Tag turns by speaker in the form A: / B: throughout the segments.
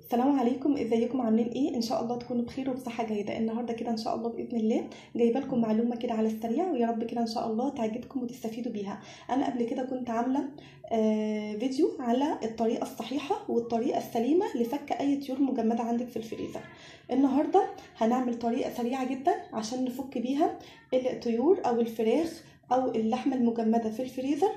A: السلام عليكم، ازيكم؟ عاملين ايه؟ ان شاء الله تكونوا بخير وبصحه جيدة. النهارده كده ان شاء الله باذن الله جايبه لكم معلومة كده على السريع، ويا رب كده ان شاء الله تعجبكم وتستفيدوا بيها. انا قبل كده كنت عامله فيديو على الطريقة الصحيحة والطريقة السليمة لفك اي طيور مجمده عندك في الفريزر. النهارده هنعمل طريقه سريعة جدا عشان نفك بيها الطيور او الفراخ او اللحمة المجمده في الفريزر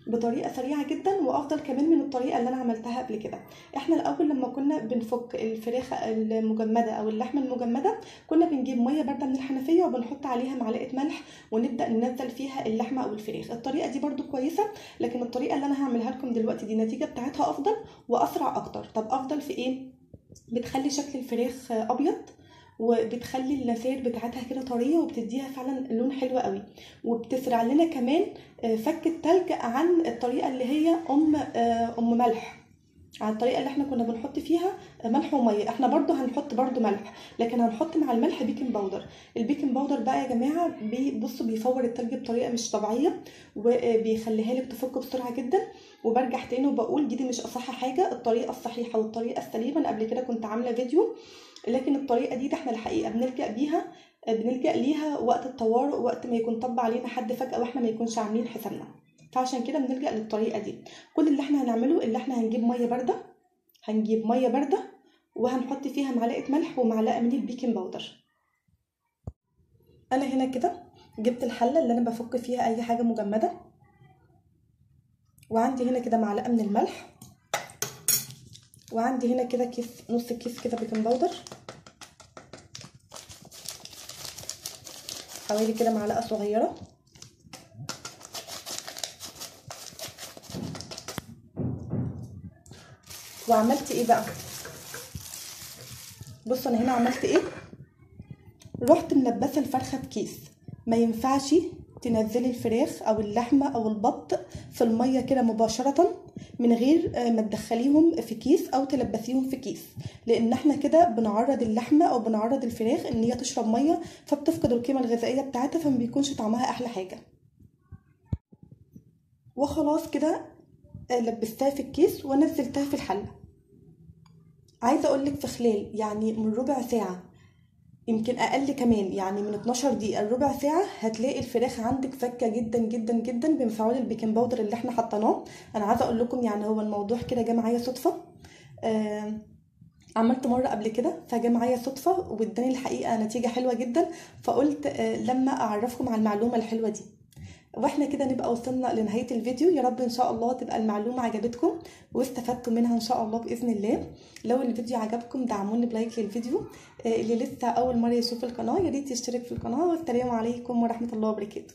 A: بطريقة سريعة جدا، وافضل كمان من الطريقة اللي انا عملتها قبل كده. احنا الاول لما كنا بنفك الفراخ المجمده او اللحمة المجمده كنا بنجيب مية باردة من الحنفية وبنحط عليها معلقه ملح ونبدا ننزل فيها اللحمة او الفراخ. الطريقة دي برده كويسة، لكن الطريقة اللي انا هعملها لكم دلوقتي دي النتيجة بتاعتها افضل واسرع اكتر. طب افضل في ايه؟ بتخلي شكل الفراخ ابيض، وبتخلي اللسات بتاعتها كده طرية، وبتديها فعلا لون حلو قوي، وبتسرع لنا كمان فك التلج عن الطريقة اللي هي ام ملح، على الطريقة اللي احنا كنا بنحط فيها ملح ومية. احنا برضو هنحط برضو ملح، لكن هنحط مع الملح baking powder. ال baking powder بقى يا جماعة بصوا بيفور التلج بطريقة مش طبيعية، وبيخليها لك تفك بسرعة جدا. وبرجع تاني وبقول دي مش اصح حاجة، الطريقة الصحيحة والطريقة السليمة انا قبل كده كنت عامله فيديو، لكن الطريقة دي احنا الحقيقة بنلجأ ليها وقت الطوارئ، وقت ما يكون طب علينا حد فجأة واحنا ما يكونش عاملين حسابنا، فعشان كده بنلجأ للطريقة دي. كل اللي احنا هنعمله اللي احنا هنجيب مية باردة، هنجيب مية باردة وهنحط فيها معلقه ملح ومعلقة من ال baking powder. انا هنا كده جبت الحلة اللي انا بفك فيها اي حاجة مجمده، وعندي هنا كده معلقه من الملح، وعندي هنا كده كيس، نص كيس كده baking powder، حوالي كده معلقه صغيرة. وعملت ايه بقى؟ بصوا انا هنا عملت ايه، رحت ملبسه الفرخه بكيس. ما ينفعش تنزلي الفراخ او اللحمة او البط في المية كده مباشرة من غير ما تدخليهم في كيس او تلبسيهم في كيس، لان احنا كده بنعرض اللحمة او بنعرض الفراخ ان هي تشرب مية، فبتفقد القيمة الغذائية بتاعتها، فما بيكونش طعمها احلى حاجة. وخلاص كده لبستها في الكيس ونزلتها في الحلة. عايزه اقولك في خلال يعني من ربع ساعة، يمكن اقل كمان، يعني من 12 دقيقة لربع ساعة هتلاقي الفراخ عندك فكه جدا جدا جدا بمفعول ال baking powder اللي احنا حطيناه. انا عايزه اقول لكم يعني هو الموضوع كده جه معايا صدفة، عملت مرة قبل كده فجه معايا صدفة واداني الحقيقة نتيجة حلوة جدا، فقلت لما اعرفكم على المعلومة الحلوة دي. واحنا كده نبقى وصلنا لنهاية الفيديو. يا رب ان شاء الله تبقى المعلومة عجبتكم واستفدتوا منها ان شاء الله باذن الله. لو الفيديو عجبكم دعموني ب like للفيديو. اللي لسه اول مرة يشوف القناة يا ريت يشترك في القناة. والسلام عليكم ورحمة الله وبركاته.